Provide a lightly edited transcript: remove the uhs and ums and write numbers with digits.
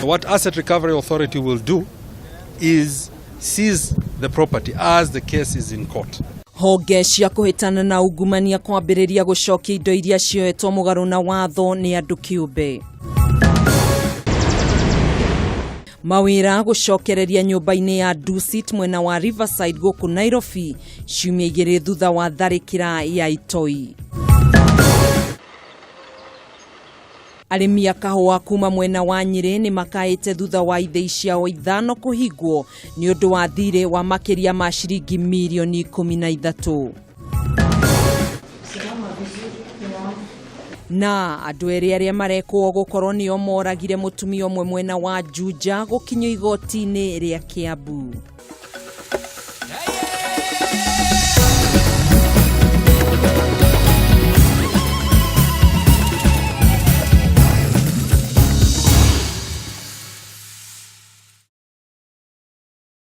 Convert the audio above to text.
What Asset Recovery Authority will do is seize the property as the case is in court. Honge cia kũhĩtana na ungumania kwambĩrĩria gũcokia indo iria cioetwo mũgarũ na watho nĩ andũ kĩũmbe. Mawĩra gũcokereria nyũmba-inĩ ya Dusit mwena wa Riverside gũkũ Nairobi ciumia igĩrĩ thutha wa tharĩkĩra ya itoi. Arĩmi a kahũa kuma mwena wa Nyĩrĩ nĩ makaĩte thutha wa ithĩi ciao ithano kũhingwo nĩ ũndũ wa thirĩ wa makĩria ma ciringi mirioni 13. Na andũ erĩ arĩa marekwo gũkorwo nĩo moragire mũtumia ũmwe mwena wa Juja gũkinyio igoti-inĩ rĩa Kiambu.